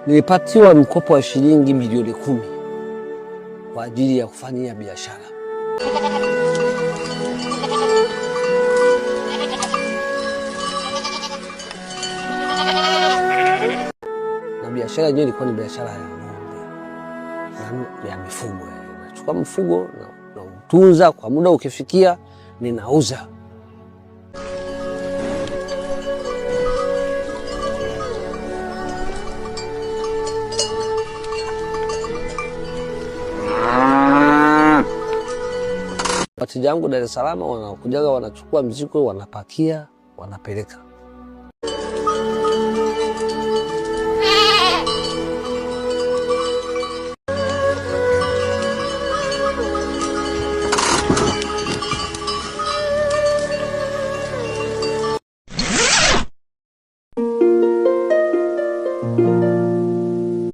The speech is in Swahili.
Nilipatiwa mkopo wa shilingi milioni 10 kwa ajili ya kufanyia biashara. Na biashara yenyewe ilikuwa ni biashara ya ng'ombe na ya mifugo. Nachukua mfugo na utunza kwa muda, ukifikia ninauza. Wateja wangu Dar es Salaam wanakujaga, wanachukua mzigo, wanapakia, wanapeleka.